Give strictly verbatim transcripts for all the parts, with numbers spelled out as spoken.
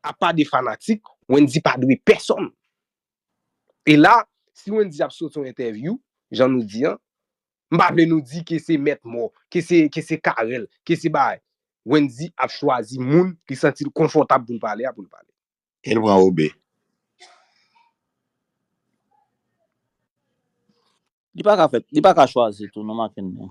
apa de fanatik, Wendy pa dwe pèsonn. E la, si Wendy ap sot yon entèvyou, jan nou di an, m pa vle nou di ke se Mèt Mò, ke se, ke se Carel, ke se bagay. Wendy ap chwazi moun li santi l konfòtab pou l pale a, pou l pale. E l pran Obe. Li pa ka fèt, li pa ka chwazi tou non, Mackenley.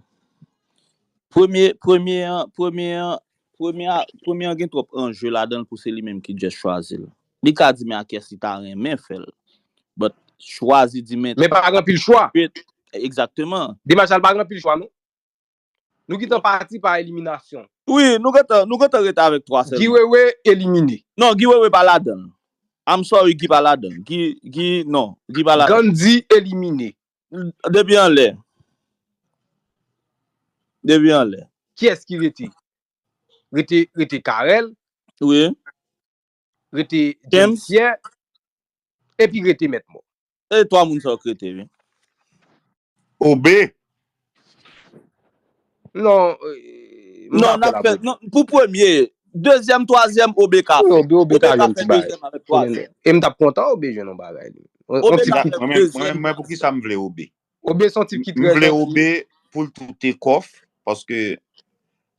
Premye, premye an, premye an, premye a, premye an gen twòp anje ladan l pou se li menm ki just chwazi l. Li ka di men a kiyès li ta renmen fè l. But chwazi di men Men pa gen anpil chwa. Egzakteman. Demach la pa gen anpil chwa non. Nou gentan pati pa eliminasyon. Wi, nou gentan nou gentan rete avèk twa sèlman. Guy Wewe elimine. Non, Guy Wewe pa ladan l. I'm sorry, Guy pa ladan l. Guy, Guy, non, Guy pa ladan l. Gandhi elimine. Depi anlè. Depi anlè. Kiyès ki rete? Rete, rete Carel, Wi. rete James. James Pierre, epi rete Mèt Mò. E twa moun sa yo k rete, wi. Obe. Non, eh, m Non, dakò n ap fè, avèk ou. Non, pou premye, dezyèm, twazyèm, Obe ka Wi, fè. Obe, Obe Obe ka ka jwenn fè ti bagay. Dezyèm avèk twazyèm. E m t ap kontan Obe jwenn yon bagay. Yon, Obe yon ti ka kit. fè Mwen menm, mwen dezyèm. menm, mwen, mwen, poukisa m vle Obe? Obe se yon tip ki M trè vle janti. Obe pou l tou take off, paske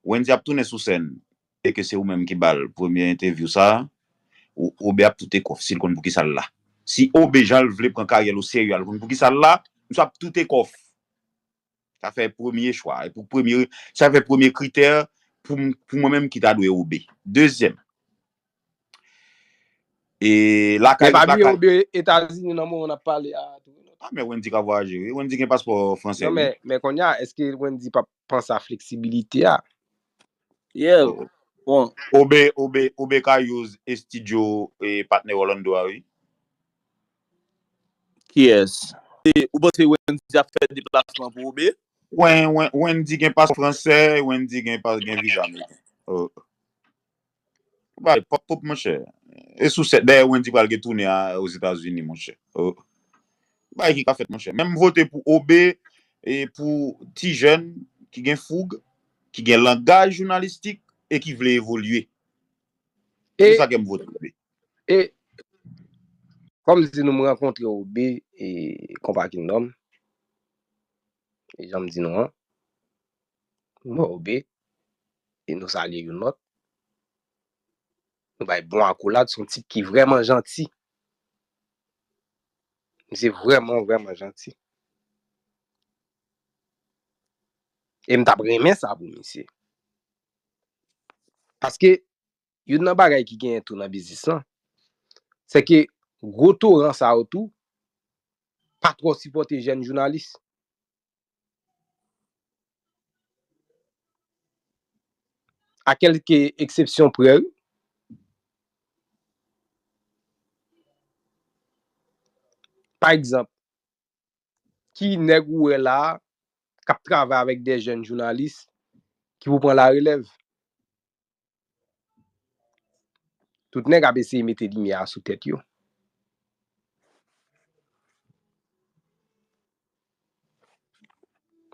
Wendy ap tounen sou sèn, e ke se ou menm ki ba l premye entèvyou sa a, ou, Obe ap tou take off, si l konn poukisa l la. Si Obe jan l vle pran karyè l oserye a, l konn poukisa l la, misye ap tou take off. Sa fè premye chwa, e pou premye, sa fè premye kritè pou, m- pou mwen menm ki ta dwe Obe. Dezyèm, e lakay, Men pa bliye lakay, Obe Etazini nan moman n ap pale a tou. Ah, men Wendy ka vwayaje, wi. Wendy gen paspò fransè, Non, wi. Men, men kounye a, èske Wendy p ap panse a fleksibilite a? Yeah. Bon, Obe, Obe, Obe ka use estidyo e patnè Orlando a, wi. Kiyès? E, ou panse Wendy ap fè deplasman pou Obe? Wen, wen, Wendy gen paspò fransè, Wendy gen pa gen viza ameriken. Oh. Bay pòp pòp, monchè. E sou sèt, dayè Wendy pral gen tounen a Ozetazini, monchè. Oh. Bay ki ka fèt, monchè. Men m vote pou Obe e pou ti jèn ki gen foug, ki gen langaj jounalistik e ki vle evolye. Se E, sa ke m vote pou Obe. e kòm si nou m rankontre Obe e Konpa Kingdom, e jan m di nou an, m wè Obe, e nou salye youn lòt. Nou bay bon akolad, se yon tip ki vrèman janti. Misye vrèman, vrèman janti. E m t ap renmen sa pou misye. Paske youn nan bagay ki genyen tou nan biznis lan, se ke gwo toran sa yo tou pa twò sipòte jèn jounalis. A kèlke eksepsyon prè, wi. Pa egzanp, ki nèg ou wè la a k ap travay avèk de jèn jounalis ki pou pran larelèv? Tout nèg ap eseye mete limyè a sou tèt yo.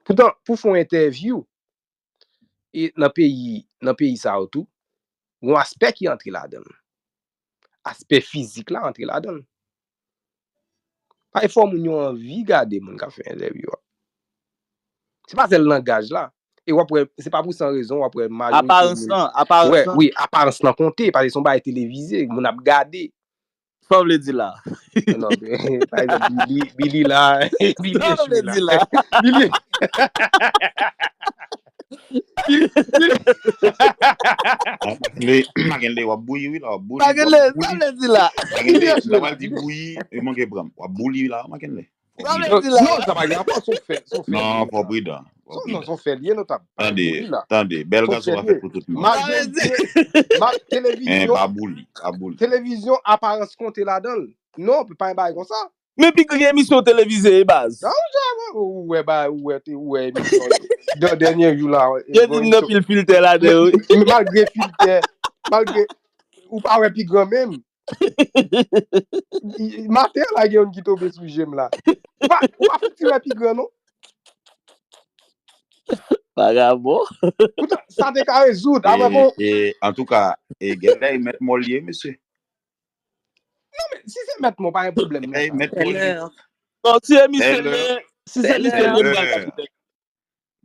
Poutan, pou fè yon entèvyou, e nan peyi, nan peyi sa yo tou, gon aspè ki antre ladan l. Aspè fizik la antre ladan l. Paske fò moun yo anvi gade moun k ap fè entèvyou a. Se pa sèl langaj la. E w ap wè, se pa pou san rezon w ap wè majorite Aparans moun. Lan, aparans Wè, lan. Wi, aparans lan konte, paske se yon bagay televize, moun ap gade. Sa w vle di la? Non, men, pa egzanp, Billy, Billy la, Billy Sa w vle echwe la. Di la? Billy. Billy, Billy. Mackenley, Mackenley, w ap bouyi, wi, la, w ap bouyi, w ap Mackenley, sa w bouyi. Vle di la? Mackenley, la pral di bouyi, e manke pranm. W ap bouyi, la, Mackenley. W ap Sa w bouyi. Vle di la? Non, sa pa gen rapò, se yon fè, se yon fè. Non, fò pridan. Fò Non, pridan. Se yon fè l ye, non, t ap. Tande, tande. Bèl gason pa fèt pou tout moun. Malgre, ma, television, Pa bouli, pa bouli. Television, aparans konte ladan l. Non, pa yon bagay konsa. Men pi grenn emisyon televize e baz. Ou wè, ou wè, ou wè emisyon yo. Dènye jou la. Yo di m nan pil filtè ladan wi. Malgre filtè, malgre ou pa wè pi gran menm. Maten la gen youn ki tonbe sou je m la. Ou pa, ou pa fouti wè pi gran non. Vagabon. Poutan, sa te ka rezoud. Avan E, kon. E, antouka, e, genlè e mèt mò l ye, mesye. Non, men si se Mèt Mò, pa gen pwoblèm nan. Hey, Mèt Mò li. Non, si se misye li ye, si se misye li ye, m pral gade.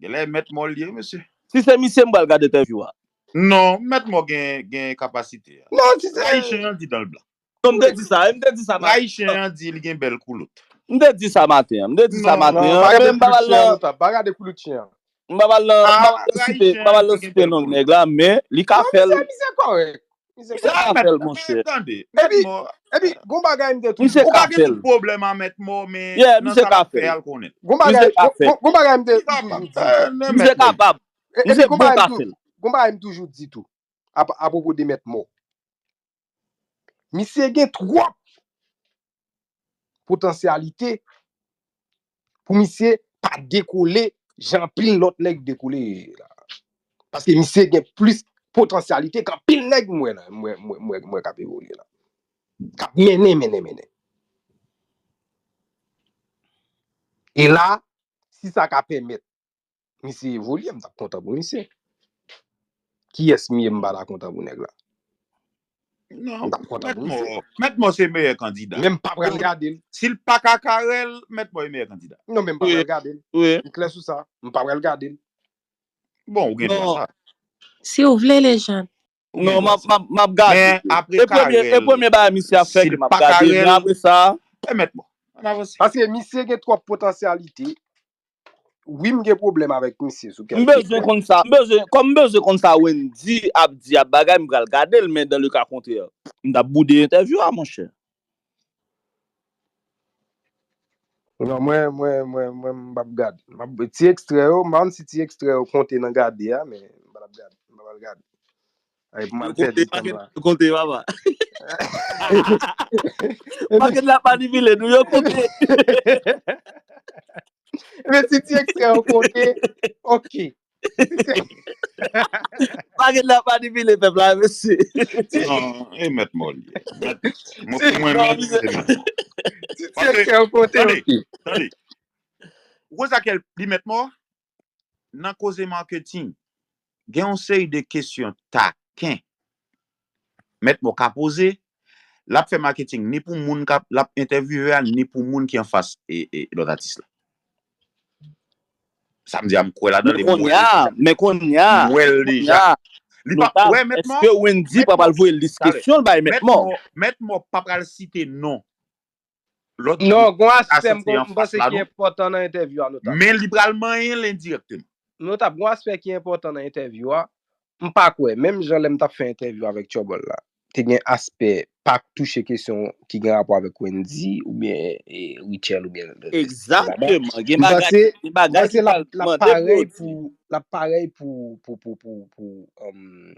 Genlè Mèt Mò li ye, mesye. Si se misye, m pral gade entèvyou a. Non, Mèt Mò gen, gen kapasite. Non, si se Ayisyen an di dan l blan. Non, m te di sa, m te di sa maten. Ayisyen an di li gen bèl koulout. M te di sa maten, m te di sa maten. Pa gade Men m pa koulout pral chen an, nan, nou ta pa gade koulout chen an. m pa pral nan, m pa pral site, m pa pral nan site non nèg la, men li ka fè l. Misye kòrèk. Misye ka fè l, monchè. Tande, Epi, epi, gon bagay m te toujou. Misye ou ka ka fè gen l. Pwoblèm a Mèt Mò, men Yeah, nan misye sa ka l ap fè fè l. al konnen. Gon Misye bagay, ka fè gon, l. gon bagay m te. Li pa, eh, men Misye Mèt Mò. kapab. E- Misye Epi, gon bon bagay ka m fè tou, l. Gon bagay m toujou di tou. A, apwopo de Mèt Mò. Misye gen twòp potansyalite pou misye pa dekole jan anpil lòt nèg dekole la. Paske misye gen plis potansyalite ke anpil nèg m wè la, m wè, m wè, m wè, m wè k ap evolye la. K ap mennen, mennen, mennen. E la, si sa ka pèmèt misye evolye, m t ap kontan pou misye. Kiyès m ye m pa ta kontan pou nèg la? Non, M t ap kontan Mèt pou misye. Mò, Mèt Mò se meyè kandida. Men m pa pral gade l. Si l pa ka kare l, Mèt Mò e meyè kandida. Non, men m pa Wi. Pral gade l. Wi. M klè sou sa. M pa pral gade l. Bon, ou gen dwa Non. sa. Si w vle, lejand. Ou gen Non, m dwa ap, sa. m ap, m ap gade. Men apre E premye, e Carel, premye bagay misye ap fè si ke l m ap pa gade, kare men l, apre sa, e Mèt Mò. Ann avanse. Paske misye gen twòp potansyalite. Wi, m gen pwoblèm avèk misye sou m kèlke bezwen pwen. Konn sa, m bezwen, kòm m bezwen konn sa Wendy ap di ap bagay, m pral gade l, men dans le cas contraire, m t ap boude entèvyou a, monchè. Non, mwen, mwen, mwen, mwen, m p ap gade. M ap, ti ekstrè yo, m pa konn si ti ekstrè yo konte nan gade a, men m p ap gade. M p ap gade. Ay, pou m al pèdi tan la. Yo konte, papa. Pakèt la manipile nou, yo konte. Men si ti ekstrè yo konte, ok. Pakèt la manipile pèp la, mesye. Non, e Mèt Mò li ye. Mèt Mò. Mwen, pou mwen, Non, menm, misye se Mèt Mò. Si ti ekstrè yo konte, Tande, ok. Tande. Ou konn sa k li Mèt Mò? Nan koze marketing, gen yon seri de kesyon taken Mèt Mò ka poze. L ap fè marketing ni pou moun k ap, l ap entèvyouve a, ni pou moun ki anfas e, e, lòt atis la. Sa m di a, m kwè ladan Men li, m wè kounye a, l deja. Men kounye a, M wè l kounye deja. a, Li pa Notab, wè Mèt Mò. Èske Wendy pa pral voye lis kesyon l bay Mèt Mò? Mèt Mò pa pral site non. Lòt Non, gon a aspè m site m anfas panse la ki non. Enpòtan nan entèvyou a, Notab. Men li pral manyen l endirèkteman. Notab, gon aspè ki enpòtan nan entèvyou a. M pa kwè, menm jan lè m t ap fè entèvyou avèk Trouble la, te gen aspè pa touche kesyon ki gen rapò avèk Wendy oubyen e, Rutshelle oubyen lòt. Egzakteman. Gen M bagay, panse, gen m bagay panse ki l ap, pral l ap mande pou parèy yo di. Pou, l ap parèy pou, pou, pou, pou, pou, um,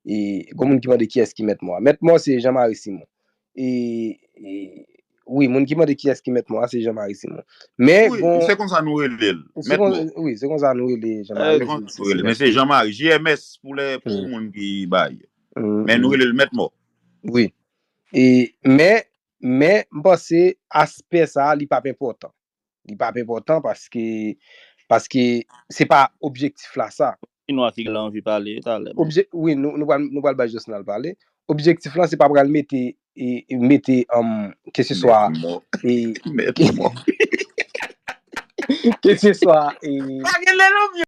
e, gon moun ki mande kiyès ki Mèt Mò a. Mèt Mò se Jean Marie Simon. E, e, wi, moun ki mande kiyès ki Mèt Mò a, se Jean Marie Simon. Men, Wi, bon, se konsa nou rele l. se Mèt kon, Mò. wi, se konsa nou rele Jean Eh, Marie. Se konsa nou rele l. Men se Jean Marie, J M S pou lè, pou Mm. moun ki bay. Mm, Men nou mm. Rele l Mèt Mò. Wi. E, men, men, m panse aspè sa a, li p ap enpòtan. Li p ap enpòtan paske, paske se pa objektif la sa. Chinwa ki la anvi pale talè. Obje, wi, nou, nou pral, nou pral bay Jocelyn pale. Objektif lan, se pa pral mete, e, e mete, um, keseswa, Mèt Mò. E, Mèt Mò. Keseswa, e, Pa gen lè non,